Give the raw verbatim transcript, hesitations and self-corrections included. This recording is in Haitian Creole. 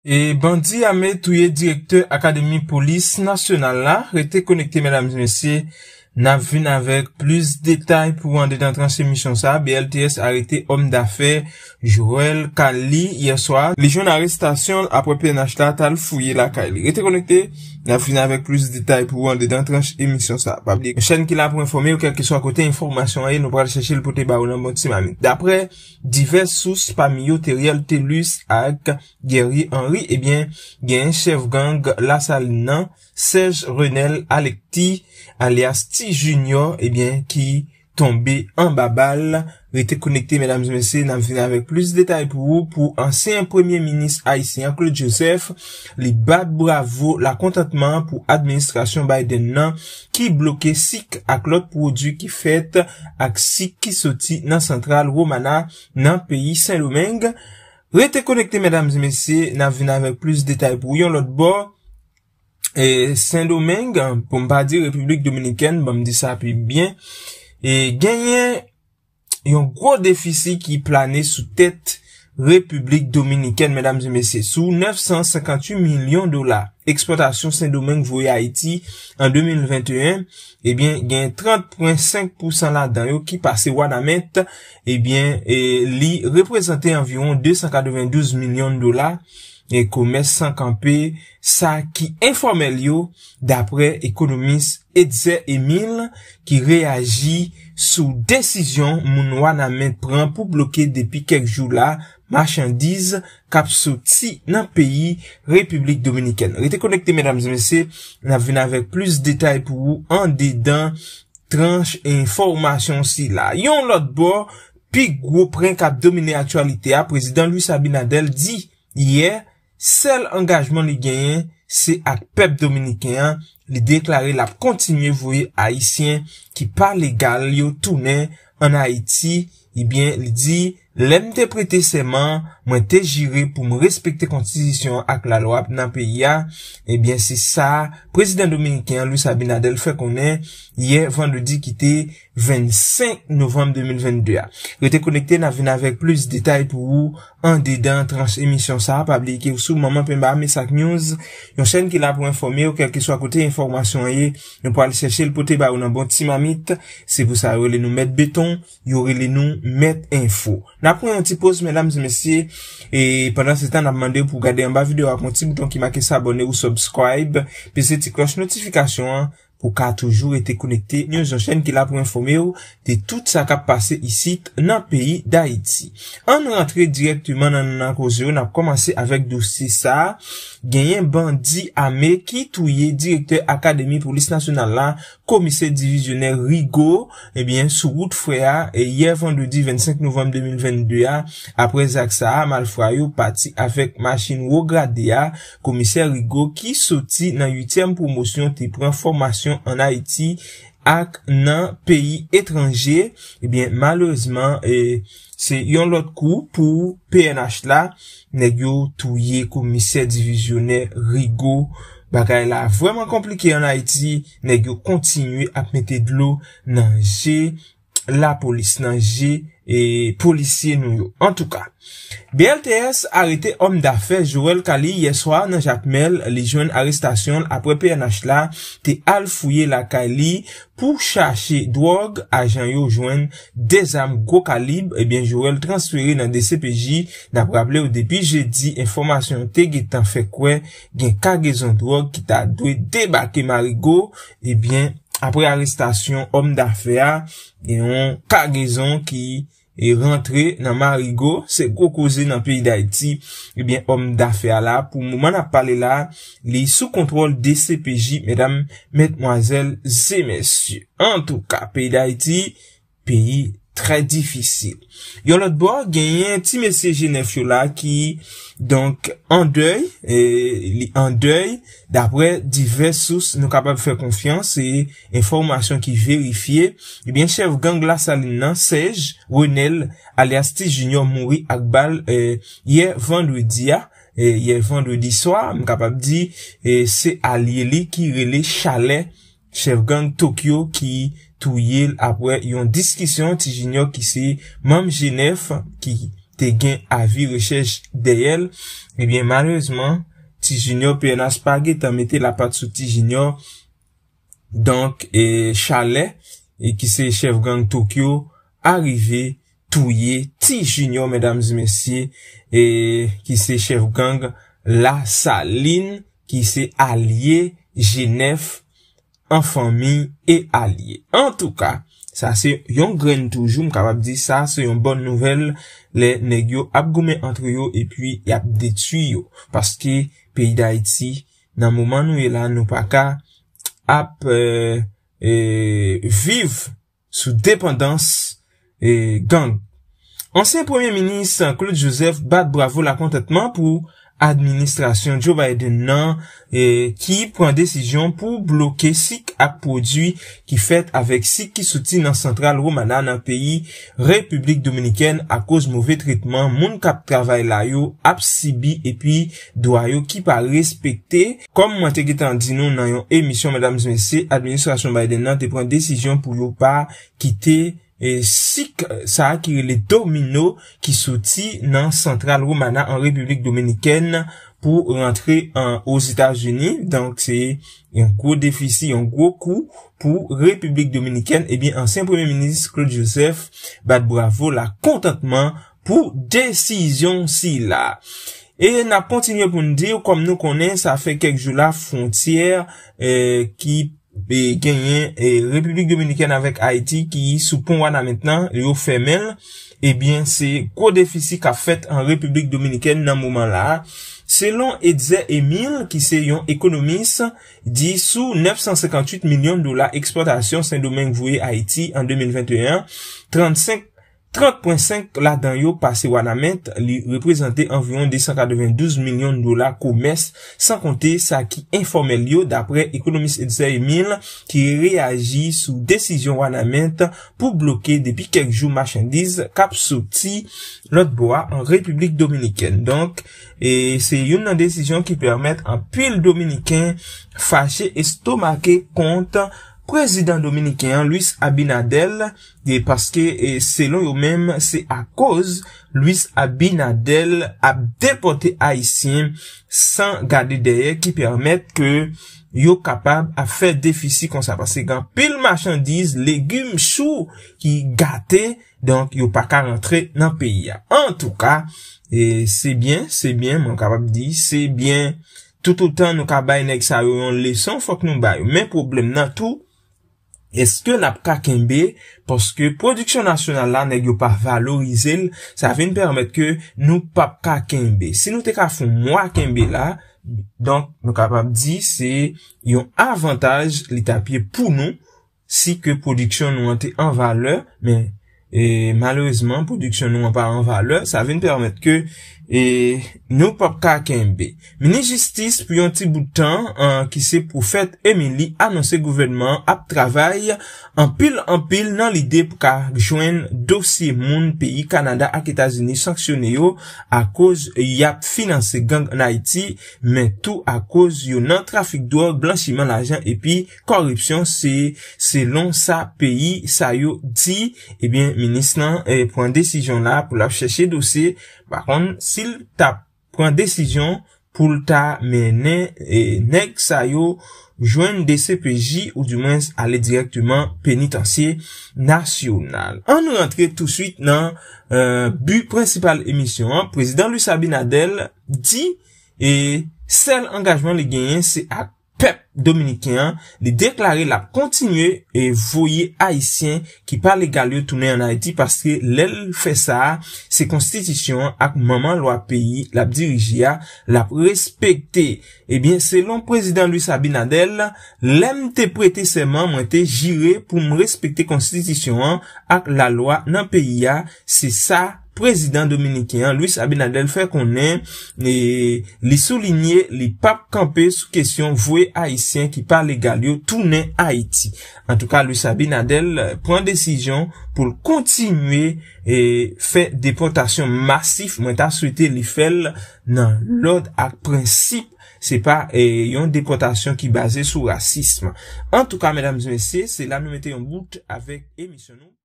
E bandi ame touye direktè Akademi Polis Nasyonal la. Rete konekte, medam e mesye. N ap vin avèk plis detay pou andedan tranche emisyon sa. B L T S arete òm dafè Joël Kali yè swa. Li jwenn arestasyon l apre P N H la t al fouye lakay li. Rete konekte, n ap vin avèk plis detay pou andedan tranche emisyon sa. Pa bliye, chèn ki la pou enfòme w, kèlkeswa kote enfòmasyon an ye, nou pral chèche l pote ba ou nan bon ti mamit. Daprè divès sous, pami yo Teriel Thelus ak Guerrier Henry, ebyen, gen chèf gang Lasalin nan, Serge Renel Alecti, alyas Ti Junior, ebyen, ki tonbe anba bal. Rete konekte, medam e mesye, n ap vin avèk plis detay pou ou. Pou ansyen premye minis ayisyen an, Claude Joseph, li bat bravo lakontantman pou administrasyon Biden nan, ki bloke sik ak lòt pwodui ki fèt ak sik ki soti nan Santral Romana nan peyi Sendomeng. Rete konekte, medam e mesye, n ap vin avèk plis detay pou yon lòt bò. E Sendomeng, pou m pa di Repiblik Dominikèn, ban m di sa pi byen. E genyen yon gwo defisi ki plane sou tèt Repiblik Dominikèn, medam e mesye. Sou nèf san senkanntuit milyon dola ekspòtasyon Sendomeng voye Ayiti an de mil venteyen, ebyen, gen trant pwen senk pousan ladan yo ki pase Wanament, ebyen, e li reprezante anviwon de san katrevendouz milyon dola. E komès san kanpe, sa ki enfòmèl yo, daprè ekonomis Etzer Emile, ki reyaji sou desizyon moun Wanament pran pou bloke depi kèk jou la machandiz k ap soti nan peyi Repiblik Dominikèn. Rete konekte, medam e mesye, n ap vin avèk plis detay pou ou andedan tranch enfòmasyon sila. Yon lòt bò, pi gwo prank k ap domine aktyalite a, prezidan Luis Abinader di yè, sèl angajman li genyen se ak pèp dominiken an. Li deklare l ap kontinye voye Ayisyen ki pa legal yo tounen ann Ayiti. Ebyen, li di, lè m te prete sèman, mwen te jire pou m respekte konstitisyon an ak lalwa nan peyi a. Ebyen, se sa prezidan dominiken an, Luis Abinader, fè konnen yè vandredi ki te vennsenk novanm de mil vennde a. Rete konekte, n ap vin avèk plis detay pou ou andedan tranch emisyon sa a. Pa bliye ke w sou Manman Penba Mesak News, yon chèn ki la pou enfòme w, kèlkeswa kote enfòmasyon an ye, nou pral chèche l pote ba ou nan bon ti mamit. Se pou sa yo rele nou Mèt Beton, yo rele nou Mèt Enfo. N ap pran yon ti poz, medam e mesye, e pandan se tan, n ap mande w pou w gade anba videyo a, pran ti bouton ki make s'abonner ou subscribe, peze ti klòch notifikasyon an, pou ka toujou rete konekte. News, yon chèn ki la pou enfòme w de tout sa k ap pase isit nan peyi Dayiti. Ann rantre dirèkteman nan, nan koze yo, n ap kòmanse avèk dosye sa a. Genyen bandi ame ki touye direktè Akademi Polis Nasyonal la, komisè divizyonè Rigaud, ebyen, sou wout frè a, e yè vandredi vennsenk novanm de mil vennde a. Apre zak sa a, malfra yo pati avèk machin wo grade a, komisè Rigaud, ki soti nan uityèm pwomosyon, te pran fòmasyon ann Ayiti ak nan peyi etranje. Ebyen, malerezman, e, se yon lòt kou pou P N H la. Nèg yo touye komisè divizyonè Rigaud. Bagay la vrèman konplike ann Ayiti. Nèg yo kontinye ap mete dlo nan je lapolis, nan je, e, polisye nou yo. Antouka, B L T S arete òm dafè Joël Kali yè swa nan Jakmèl. Li jwenn arestasyon l apre P N H la te al fouye lakay li pou chache dwòg. Ajan yo jwenn de zam gwo kalib. Ebyen, Joël transfere nan D C P J. N ap raple w, depi jedi, enfòmasyon te gentan fè kwè gen kagezon dwòg ki ta dwe debake Marigo. Ebyen, apre arestasyon òm dafè a, gen yon kagezon ki, e, rantre nan Marigo. Se gwo koze nan peyi Dayiti. Ebyen, òm dafè a la, pou moman n ap pale la, li sou kontwòl D C P J, medam, medmwazèl e mesye. Antouka, peyi Dayiti, peyi trè difisil. Yon lòt bò, genyen ti mesye G nèf yo la ki, donk, an dèy, e, li an dèy, daprè divès sous nou kapab fè konfyans, e enfòmasyon ki verifye. Ebyen, chèf gang Lasalin nan, Serge Renel, alyas Ti Junior, mouri ak bal, e, yè vandredi a, e, yè vandredi swa, m kapab di, e, se alye li ki rele Chalè, chèf gang Tokyo, ki touye l apre yon diskisyon. Ti Junior, ki se manm G nèf, ki te gen avi rechèch dèyè l. Ebyen, malerezman, Ti Junior, P N H pa gentan mete lapat sou Ti Junior. Donk, e, Chalè, e, ki se chèf gang Tokyo, arive touye Ti Junior, medam e mesye, e, ki se chèf gang Lasalin, ki se alye G nèf, an fanmi e alye. Antouka, sa se yon grenn toujou, m kapab di sa se yon bòn nouvèl lè nèg yo ap goumen antre yo epi y ap detwi yo. Paske peyi Dayiti, nan moman nou ye la, nou pa ka ap, e, e, viv sou depandans, e, gang. Ansyen Premye Minis Claude Joseph bat bravo lakontantman pou administrasyon Joe Biden nan, e, ki pran desizyon pou bloke sik ak pwodui ki fèt avèk sik ki soti nan Santral Romana nan peyi Repiblik Dominikèn akoz move tretman moun k ap travay la yo ap sibi epi dwa yo ki pa respekte. Kòm mwen te gentan di nou nan yon emisyon, medam e mesye, administrasyon Biden nan te pran desizyon pou yo pa kite, e, sik sa a ki rele Domino ki soti nan Santral Romana an Repiblik Dominikèn pou rantre an Ozetazini. Donk, se yon gwo defisi, yon gwo kou pou Repiblik Dominikèn. Ebyen, ansyen Premye Minis Claude Joseph bat bravo lakontantman pou desizyon sila. E n ap kontinye pou n di, kòm nou konnen, sa fè kèk jou la, fwontyè, e, ki, e, genyen, e, Repiblik Dominikèn avèk Ayiti ki sou pon Wanament lan, yo fèmen l. Ebyen, se gwo defisi k ap fèt an Repiblik Dominikèn nan moman la a. Selon Etzer Emile, ki se yon ekonomis, di sou nèf san senkanntuit milyon dola ekspòtasyon Sendomeng voye Ayiti an de mil venteyen, trannsenk, trant pwen senk ladan yo pase Wanament, li reprezante anviwon de san katrevendouz milyon dola komès, san konte sa ki enfòmèl yo, dapre ekonomis Etzer Emile, ki reyaji sou desizyon Wanament pou bloke depi kèk jou machandiz k ap soti lòt bò a an Repiblik Dominikèn. Donk, e se youn nan desizyon ki pèmèt anpil Dominiken fache, estomake kont prezidan dominiken an, Luis Abinader, e paske, e, selon yo menm, se akoz Luis Abinader ap depòte Ayisyen san gade dèyè ki pèmèt ke yo kapab ap fè defisi konsa. Paske gen anpil machandiz, legim, chou ki gate, donk yo pa ka rantre nan peyi a. Antouka, e, se byen, se byen, mwen kapab di, se byen. Toutotan nou ka bay nèg sa yo yon leson, fòk nou ba yo. Men pwoblèm nan tou, èske n ap ka kenbe? Paske pwodiksyon nasyonal la, nèg yo pa valorize l, sa vin pèmèt ke nou p ap ka kenbe. Si nou te ka fè yon mwa kenbe la, donk, nou kapab di se yon avantaj li t ap ye pou nou, si ke pwodiksyon nou an te an valè, men, e, malerezman, pwodiksyon nou an pa an valè, sa vin pèmèt ke, e, nou p ap ka kenbe. Minis jistis pou yon ti bout tan, an, ki se Pwofèt Emily, anonse gouvènman an ap travay anpil, anpil nan lide pou ka jwenn dosye moun peyi Kanada ak Etazini sanksyone yo akoz y ap finanse gang ann Ayiti, men tou akoz yo nan trafik dwòg, blanchiman lajan epi kòripsyon, se selon sa peyi sa yo di. Ebyen, minis lan, e, pran desizyon la pou l ap chèche dosye. Pa kont, si l t ap pran desizyon pou l ta mennen, e, nèg sa yo jwenn D C P J oudimwens ale dirèkteman penitansye nasyonal. Ann rantre touswit nan, e, bi prensipal emisyon an. Prezidan Luis Abinader di, e, sèl angajman li genyen se ak pèp dominiken an. Li deklare l ap kontinye, e, voye Ayisyen ki pa legal yo tounen ann Ayiti, paske lè l fè sa a, se konstitisyon an ak manman lwa peyi l ap dirije a, l ap respekte. Ebyen, selon prezidan Luis Abinader, lè m te prete sèman, mwen te jire pou m respekte konstitisyon an ak lalwa nan peyi a, se sa prezidan dominiken an, Luis Abinader, fè konnen, e, li soulinye li p ap kanpe sou kesyon voye Ayisyen ki pa legal yo tounen Ayiti. Antouka, Luis Abinader pran desizyon pou l kontinye, e, fè depòtasyon masif. Mwen ta swete li fè l nan lòd ak prensip. Se pa, e, yon depòtasyon ki baze sou rasism. Antouka, medam e mesye, se la nou mete yon bout avèk emisyon nou.